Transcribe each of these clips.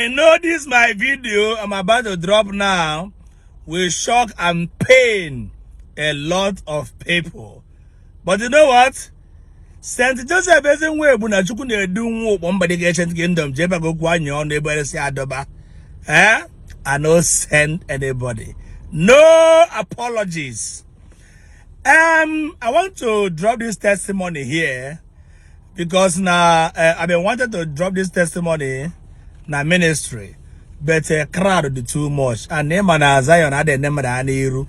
I know this my video I'm about to drop now will shock and pain a lot of people. But you know what? St. Joseph Ezinwa Egbu na Chukwu na-edu nwa ụkpọ mba dịka Ancient Kingdom jee baga okwu anyị ọnụ ebe eresi adọba. Eh? I no send anybody. No apologies. I want to drop this testimony here because now I've been wanting to drop this testimony na ministry, but crowd dị too much. And name na Zion had a name n'iru.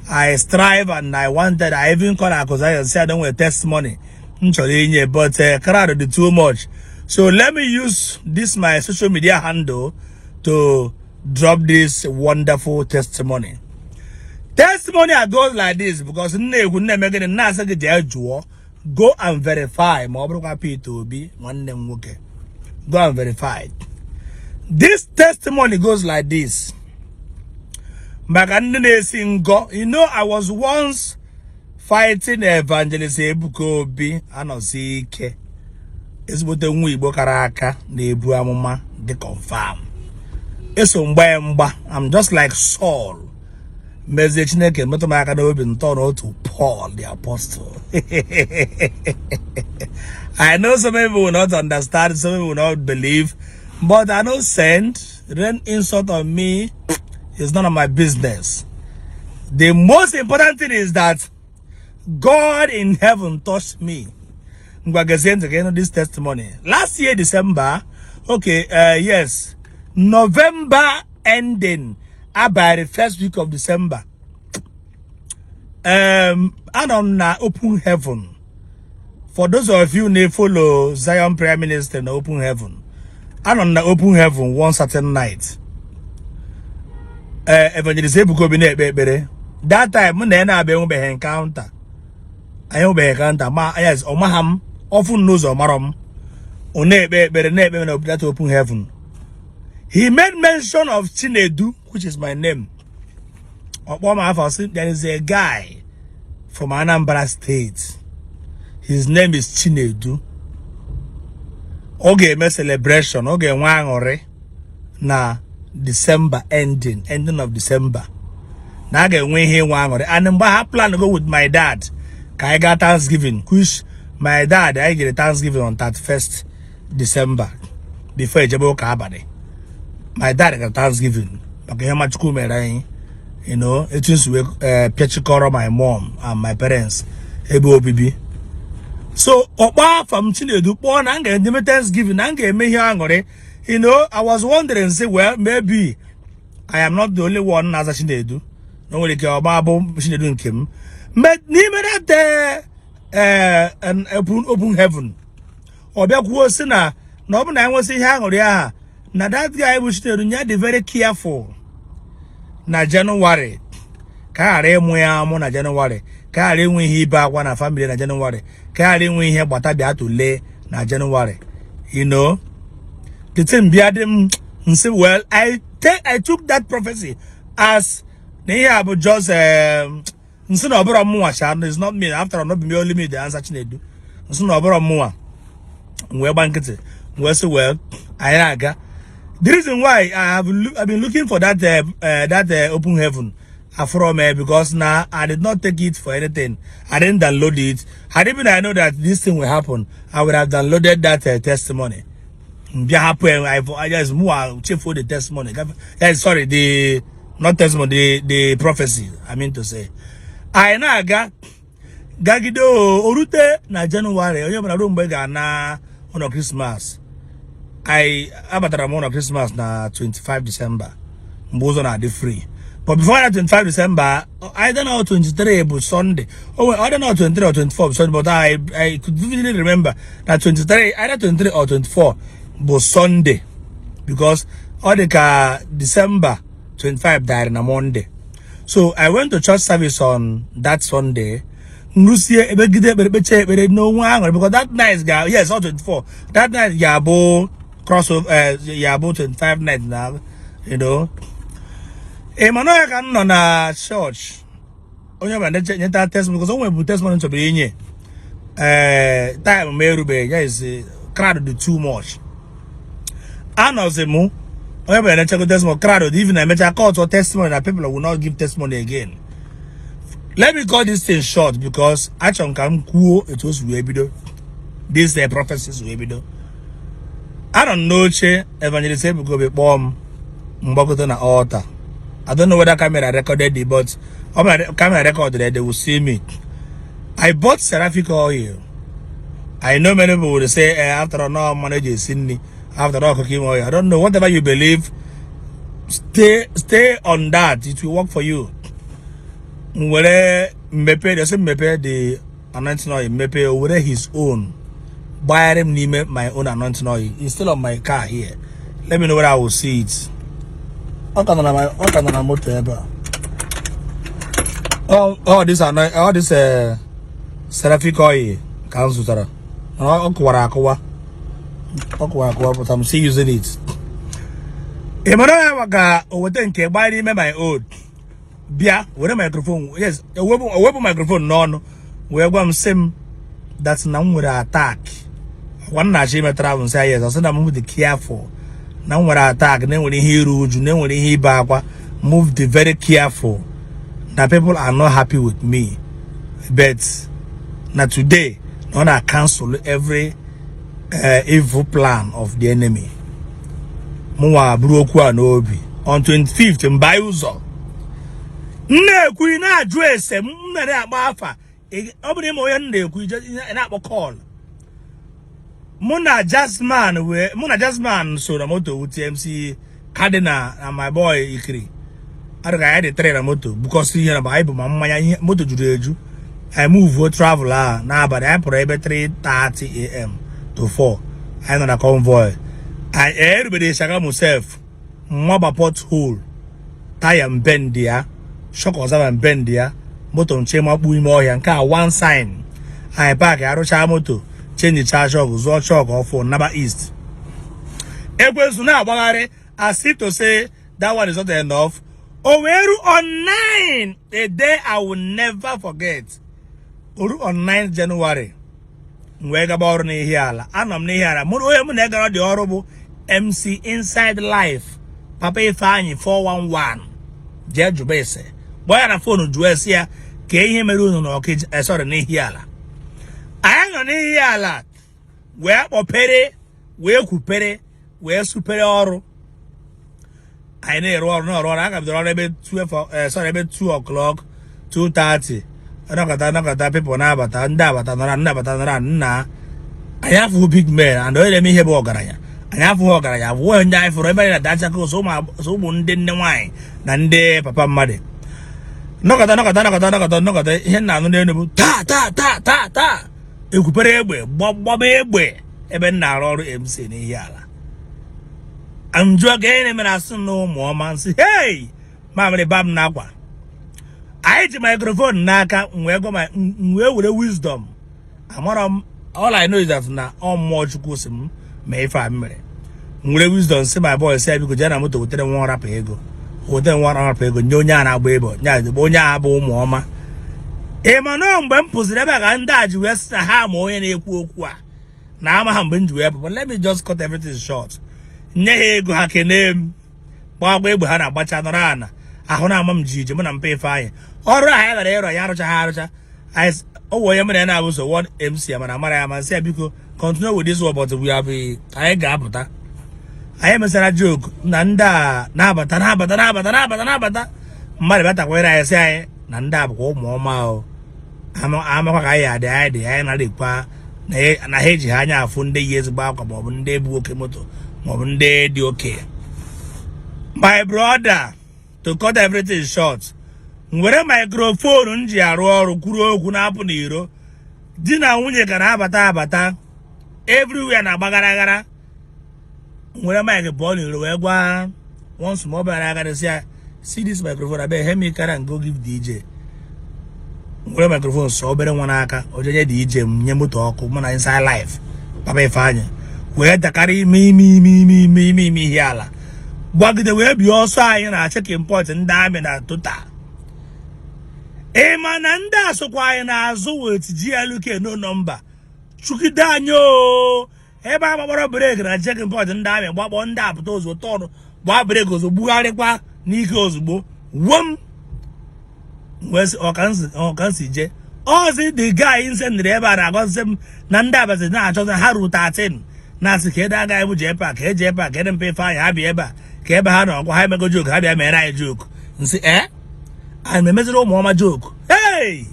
I strive and I wanted, I even call Akụ Zion, say I don't want testimony. M chọrọ inye, but crowd dị too much. So let me use this my social media handle to drop this wonderful testimony. Testimony I goes like this because nne ekwu nne eme gịnị nna asị gị jee jụọ, go and verify, ma ọ bụrụkwa Peter Obi nwanne m nwoke, go and verify. This testimony goes like this. Maka ndị na-esi ngọ, I was once fighting Evangelist Ebuka Obi, anọsi ike ezigbote nwa Igbo kara aka na-ebu amụma dị confirm. Eso mgba ya mgba. I'm just like Saul. Mezie Chineke metụ m aka n'obi ntọ n'otu Paul the Apostle. I know some people will not understand, some people will not believe, but I no send. Rain insult on me is none of my business. The most important thing is that God in heaven touched me. Ngwa, gezie ntị ka ịnụ this testimony. Last year December, okay, yes, November ending, about the first week of December. Anọ m na Open Heaven. For those of you who follow Zion Prayer Ministry na Open Heaven, anọ m na Open Heaven one certain night. Evangelist Ebuka Obi na-ekpe ekpere. That time, mụ na ya na-abịa enwebeghị encounter. Anyị enwebeghị encounter, ma yes, ọ maha m, ọfụ n'ụzọ marọ m. Ọ na-ekpe ekpere na-ekpe na that Open Heaven. He made mention of Chinedu, which is my name. Ọ kpọọ m afọ sị, there is a guy from Anambra State. His name is Chinedu. Ọ ga-eme celebration, ọ ga-enwe aṅụrị na December ending, ending of December. Na a ga-enwe ihe ịnwe aṅụrị. And mgbe ha plan go with my dad ka anyị gaa Thanksgiving, which my dad anyị jere Thanksgiving on 31st December before ejebe ụka abalị. My dad gara Thanksgiving maka ihe Machukwu mere anyị. Etu nsi wee pịachikọrọ my mom and my parents ebe obibi. So ọkpọ afa m Chinedu kpọọ na m ga-eme Thanksgiving, na m ga-eme ihe aṅụrị. I was wondering, say, well, maybe I am not the only one na-aza Chinedu. Na o nwere ike ọgba bụ Chinedu nke m. But n'ime that an open heaven, ọ bịa kwuo sị na ọ bụ na enwesị ihe aṅụrị aha na that guy bụ Chinedu ya dị very careful na January, ka a ghara ịmụ ya amụ na January, ka a ghara inwe ihe ibe akwa na family na January, ka a ghara inwe ihe gbata bịa tụlee na January. The thing bịa dị m nsị, well, I took that prophecy as na ihe a bụ just nsị na ọ bụrụ mụnwa sha, it's not me. After all, not be me, only me dey answer Chinedu. Nsị na ọ bụrụ mụnwa, m wee gba nkịtị, m wee sị, well, anyị na-aga. The reason why I've been looking for that Open Heaven from because now I did not take it for anything. I didn't download it. Had even I know that this thing will happen, I would have downloaded that testimony. Bịa hapụ ya, I just move chefuo the testimony. Sorry, the not testimony, the prophecy. I mean to say. Anyị na-aga gagide o orute na January, onye ọbụla ruo mgbe ga-ana ụlọ Christmas. I abatara m ụlọ Christmas na 25 December mgbe ụzọ na-adị free. But before that 25 December, I don't know, 23 bụ Sunday. Oh, wait, I don't know, 23 or 24 bụ Sunday, but I could vividly remember that 23, either 23 or 24 bụ Sunday because ọ dị ka December 25 died na Monday. So I went to church service on that Sunday. Nrusie ekpegide ekpere kpechaa ekpere n'onwe aṅụrị because that night ga, yes, all 24, that night ga-abụ crossover, ya bụ 25 night na. Ị ma na ya ka m nọ na church, onye ọbụla nyeta testimony because o nwere testimony m chọburu inye. Ee, time m erubeghị ya is crowd dị too much. Anọzi m Onye bụla na-echego testimony crowd, even na-emecha court or testimony na people will not give testimony again. Let me cut this thing short because achọrọ m ka m kwuo etu o si wee bido this prophecies wee bido. Anọ m n'oche, Evangelist Ebuka Obi kpọọ m mgbagote na altar. I don't know whether camera recorded it, but ọ bụrụ na camera recorded it, they will see me. I bought seraphic oil. I know many people will say, after all, no mmanụ eji esi nri, after all, cooking oil. I don't know. Whatever you believe, stay on that. It will work for you. M were mmepe, they say mmepe the anointing oil, mmepe, o were his own gbanyere m n'ime my own anointing oil. It's still on my car here. Let me know where I will see it. Ọ ka nọ na moto ebe a. All this seraphic oil ka m zụtara. Ọ kụwara akụwa. Ọ kụwara akụwa, but I'm still using it. Ị mara ya maka o weta nke gbanye n'ime my own. Bịa were microphone, yes, ewepụ microphone n'ọnụ wee gwa m, sị m that na m nwere attack. Gwa nna achọ ime travel, nsị yes. Ọ sị na m dị careful, na m nwere attack, na enwere ihe iru uju, na enwere ihe ibe akwa, move the very careful, na people are not happy with me, but na today na ọ na cancel every evil plan of the enemy. Mụnwa buru okwu a n'obi. On 25th mba ụzọ m na-ekwu, ị na-ajụ ese m mere akpa afa. Ọ bụrụ ịma onye m na-ekwu, ị na-akpọ call. Mụ na Jasmine so na moto wu TMC Cardinal na my boy Ikiri adịka anyị dị three na moto bukọsị ihe na anyị bụ ma mmanya, ihe moto juru eju. Anyị move travel a n'abalị. Anyị pụrụ ebe 3:30 a.m. to 4. Anyị nọ na convoy. Anyị erubere Shagamu sef, nwaba pothole, taya mbend ya, shock absorber mbend ya, moto nche makpu ime ọhịa. Nke a one sign. Anyị park, arụchaa moto, changechaa shock, zụọ shock ọfụ, naba east. Ekwensu na-agbagharị as if to say that one is not enough. O wee ru on 9, a day I will never forget. O ru on 9 January, m wee gaba ọrụ n'Ihiala. Anọ m n'Ihiala. Mụ na onye mụ na-egara dị ọrụ bụ MC Inside Life, Papa Ifeanyị 411. Jee jụba ese, kpọọ ya na phone, jụọ esi ya ka ihe mere unu na Ọkịja, sorry, n'Ihiala. Anyị nọ n'Ihiala wee kpọpere, wee kwupere, wee supere ọrụ. Anyị na-eru ọrụ, na-arụ ọrụ. A ka bidoro ọrụ ebe 12, sorry, ebe 2 o'clock, 2:30. Anọkọta anọkọta, people na-abata, ndị abata nọrọ, ndị abata nọrọ. Nna, anyị afụghị big men and onye na-eme ihe bụ ọgaranya. Anyị afụghị ọgaranya, abụghị ndị anyị fụrụ ebe anyị na-adachaka so ụmụ ndị nne nwaanyị na ndị papa mmadụ. Nọkọta nọkọta nọkọta nọkọta nọkọta, ihe nna anụ n'elu bụ taa taa taa taa taa. Ekwupere egbe, gbaba egbe ebe m na-arụ ọrụ MC n'Ihiala. Njụọ ka ihe na-eme na asị na ụmụ ọma nsị hei, mamịrị ba m n'akwa. Anyị ji microphone n'aka, m wee gwa ma m wee were wisdom. Amara m, all I know is that na ọ mmụọ Chukwu si m mee ife a m mere. M were wisdom si my boy, si ya biko jee na moto wetere nwa rapụ ego, wetere nwa rapụ ego nye onye a na-agba egbe, nye onye a bụ ụmụ ọma. Ị ma na mgbe m pụziri ebe a ka ndị a ji wee sị na ha ma onye na-ekwu okwu a na ama ha mgbe m ji wee pụ. But let me just cut everything short. Nye ha ego, ha kenee m, gbagba egbe ha na-agbacha, nọrọ ana ahụ na-ama m ji ije. Mụ na mpa Ifeanyị, ọrụ ahụ ya gara ịrọ ya arụcha ha arụcha. O wee onye mụ na ya na-abụ so one MC mana amara ya ma nsị ya biko continue with this one, but we have anyị ga-apụta. Anyị mesara joke na ndị a na-abata na-abata na-abata na-abata na-abata. Mmadụ bịatakwere anyị, sị anyị na ndị a bụkwa ụmụ ọma o amakwa ka anyị adị, anyị dị anyị na-ekwa na ha eji ha anya afụ ndị yi ezigbo akwa maọbụ ndị bu oke moto maọbụ ndị dị oke. My brother, to cut everything short, m were microphone m ji arụ ọrụ kwuru okwu na-apụ n'iro. Di na nwunye ka na-abata abata, everywhere na-agba gara gara. M were mic pụọ n'iro wee gwa one small boy agara, sị ya, "See this microphone, abeg help me carry and go give DJ." M were microphone sọ obere nwa n'aka, o jenye DJ. M nye moto ọkụ. Mụ na Inside Life, Papa Ifeanyị, wee dakarị ime ime ime ime ime ime ime Ihiala, gbagide wee bie ọsọ. Anyị na checking point ndị amị na Total. Ị ma na ndị a sokwa anyị n'azụ with GLK no number chụgide anyị o ebe a gbakpọrọ brake na checking point ndị amị, gbakpọ ndị apụta ụzọ tọnụ. Gbaa brake ozugbo, gbugharịkwa n'ike ozugbo, wom wee sị ọka nsi jee ọzi. The guy nsendịrị ebe a na-agọzi m na ndị abazi na-achọzi ha ru 13, na-asị ka ede agaghị bụ JPAC, ka eji ebe a, ka ede mpe Ifeanyị ha bịa ebe a, ka ebe ha nọ ọkwa ha emego joke, ha bịa mere anyị joke. Nsị ee, anyị emeziri ụmụ ọma joke. Hey,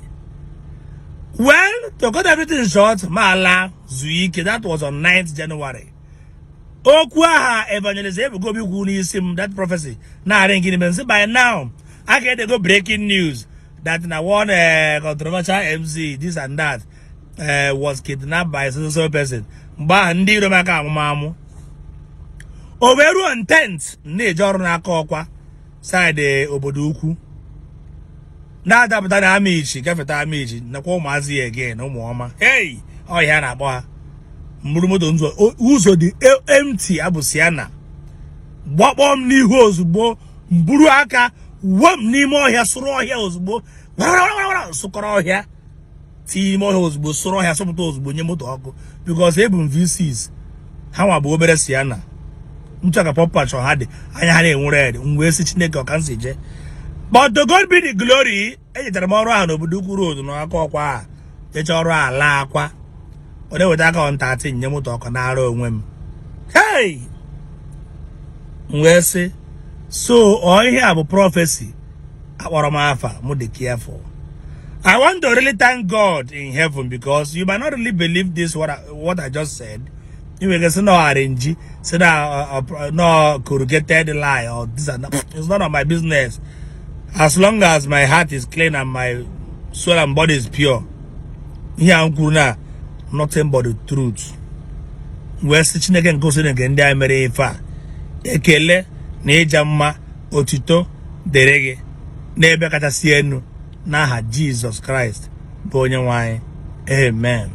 well, to cut everything short, ma ala zuo ike. That was on 9th January. Okwu aha Evangelist Ebuka Obi kwuru n'isi m, that prophecy na-arị nke n'ime nsị, by now a ga-edego breaking news that na one controversial MC, this and that, was kidnapped by so so person. Mgbe ahụ ndị iro m aka amụmamụ o wee ruo on 10th, na-eje ọrụ n'aka ọkwa side obodo ukwu, na-adapụta na Amichi, gafeta Amichi, nakwa ụmụazị ya again, ụmụ ọma. Hey, ọhịa na-akpọ ha mburu moto nzọ, ụzọ dị empty, abụ Sienna gbakpọọ m n'ihu ozugbo, mburu aka wuo m n'ime ọhịa, sụrụ ọhịa ozugbo, wara sụkọrọ ọhịa, tinye ime ọhịa ozugbo, sụrụ ọhịa, sụpụta ozugbo, nye moto ọkụ, because ebu m V6, ha nwa bụ obere Sienna nchọ ka pọpa chọ ha dị anya, ha na-enwu red. M wee sị, Chineke, ọka nsi jee. But to God be the glory, echetara m ọrụ ahụ n'obodo ukwu road n'aka ọkwa a, jecha ọrụ ala akwa, ọ na-eweta aka on 13, nye moto ọkụ n'ara onwe m. Hey, m wee sị, so ọ ihe a bụ prophecy akpọrọ m afa mụ dị careful. I want to really thank God in heaven, because you might not really believe this, what I just said. You may say no arrange, say that no corrugated lie or this and that. It's none of my business. As long as my heart is clean and my soul and body is pure. Ihe a m kwuru na nothing but the truth. Wee sị, Chineke nke osiri nke ndị a mere ife a, ekele na ịja mma, otito dịrị gị n'ebe kachasị elu, n'aha Jizọs Kraịst bụ onye nwe anyị, amen.